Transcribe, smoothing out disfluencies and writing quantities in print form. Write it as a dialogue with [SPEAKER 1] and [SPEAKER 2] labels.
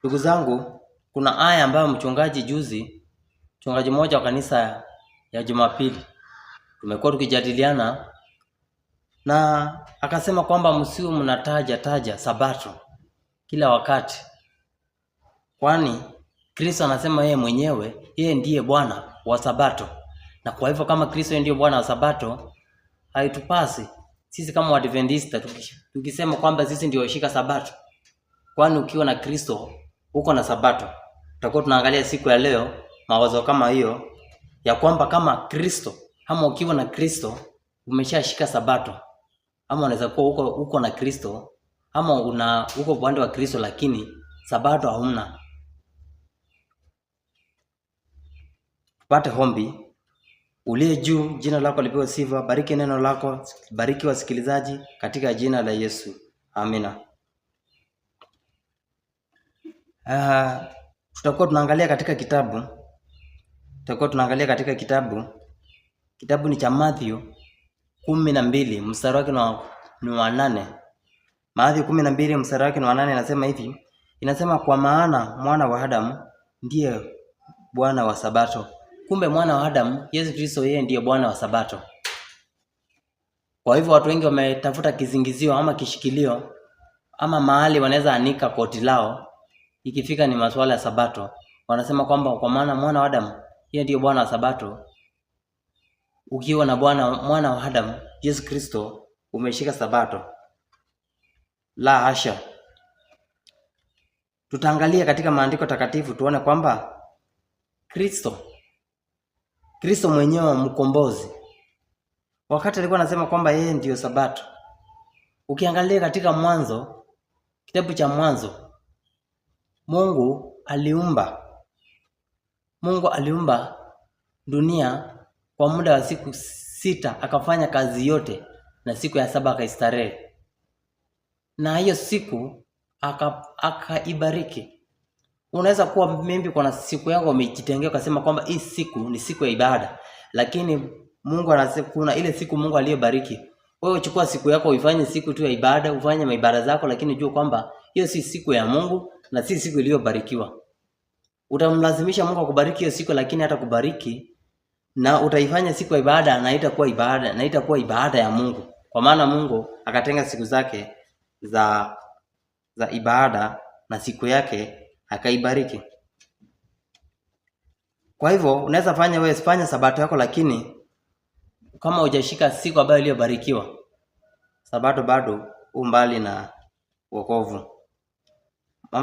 [SPEAKER 1] Ndugu zangu, kuna aya ambayo mchungaji juzi, mchungaji mmoja wa kanisa ya Jumapili, tumekuwa tukijadiliana na akasema kwamba msiwe mnataja taja Sabato kila wakati, kwani Kristo anasema yeye mwenyewe yeye ndiye Bwana wa Sabato, na kwa hivyo kama Kristo ndiye Bwana wa Sabato, haitupasi sisi kama Waadventista tukisema kwamba sisi ndio washika Sabato, kwani ukiwa na Kristo uko na Sabato. Tutakuwa tunaangalia siku ya leo mawazo kama hiyo ya kwamba kama Kristo ama ukiwa na Kristo umeshashika Sabato, ama unaweza kuwa uko na Kristo ama una uko upande wa Kristo lakini Sabato hauna. Tupate hombi. Uliye juu, jina lako lipewe sifa. Bariki neno lako, bariki wasikilizaji katika jina la Yesu, amina. Tutakuwa tunaangalia katika kitabu, tutakuwa tunaangalia katika kitabu, kitabu ni cha Mathayo 12 mstari wake ni wa 8. Mathayo 12 mstari wake ni wa 8, inasema hivi, inasema kwa maana mwana wa Adamu ndiye Bwana wa Sabato. Kumbe mwana wa Adamu Yesu Kristo yeye ndiye Bwana wa Sabato. Kwa hivyo watu wengi wametafuta kizingizio ama kishikilio ama mahali wanaweza anika koti lao ikifika ni masuala ya Sabato. Wanasema kwamba kwa maana mwana wa Adamu yeye ndiye Bwana wa Sabato. Ukiwa na Bwana mwana wa Adamu Yesu Kristo umeshika Sabato. La hasha. Tutaangalia katika maandiko takatifu tuone kwamba Kristo mwenyewe mkombozi, wakati alikuwa anasema kwamba yeye ndiyo Sabato. Ukiangalia katika Mwanzo, kitabu cha Mwanzo, Mungu aliumba dunia kwa muda wa siku 6, akafanya kazi yote, na siku ya 7 akaistarehe, na hiyo siku akaibariki. Unaweza kuwa maybe kuna siku yako umejitengea ukasema kwamba hii siku ni siku ya ibada, lakini Mungu anasema kuna ile siku Mungu aliyobariki. Wewe chukua siku yako uifanye siku tu ya ibada, ufanye maibada zako, lakini jua kwamba hiyo si siku ya Mungu na si siku iliyobarikiwa. Utamlazimisha Mungu akubariki hiyo siku, lakini hata kubariki na utaifanya siku ya ibada na itakuwa ibada, na itakuwa ibada ya Mungu. Kwa maana Mungu akatenga siku zake za ibada na siku yake akaibariki. Kwa hivyo unaweza fanya wewe, fanya sabato yako, lakini kama hujashika siku ambayo iliyobarikiwa, sabato bado umbali na wokovu.